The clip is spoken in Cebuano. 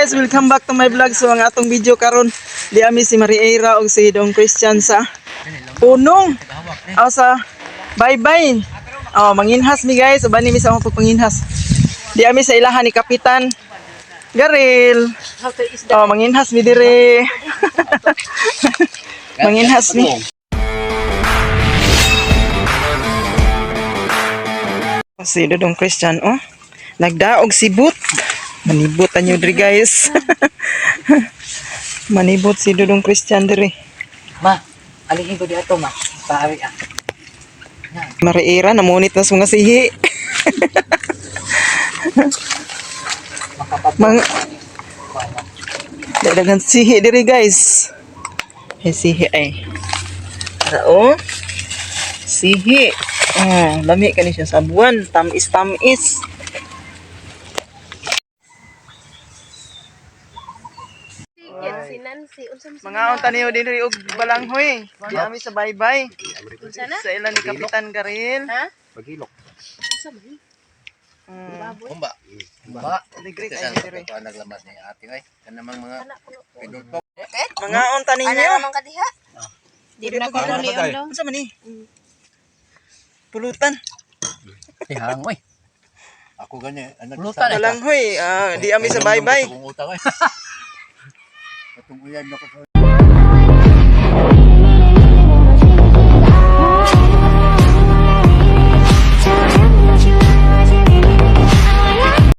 Guys, welcome back to my vlog. So ang atong video karon, di ami si Mariera og si Dong Christian sa Punong. O sa Bye-bye. Oh, manginhas mi, guys. Uban ni mi sa akong pagpanginhas. Di ami sa ilahan ni Kapitan Garil. Oh, manginhas mi dire. Manginhas mi. Si Dodong Christian, oh. Nagdaog sibot. Manibot anyo diri, guys. Manibot si Dodong Christian diri. Ma, alihin ko dito, ma. Paawi ah. Mariira, namunit na sa mga sihi. Makapag Mga daghan sihi diri, guys. Ay, sihi ay. Ara oh. Sihi. Oh, lami kani siya sa buwan, tamis-tamis. Si Nancy, unsa man Mga unta niyo diri og balanghoy. Di ami sa baybay. Unsa na? Sa ilan ni Kapitan Garil. Ha? Pagilok. Unsa man? Kumba. Kumba. Ligrik Kasi ay sa diri. pagkuhan naglamas ni ate ay. Kanamang mga pinulpok. Mga unta ninyo. Ana man ka diha? Di na ko Ano dong. Unsa man ni? Pulutan. Tihang, oy. Ako gani. Ano Pulutan, eh. Balanghoy. Ah, di ami sa baybay. Katong utang ay. Katong uyan ako sa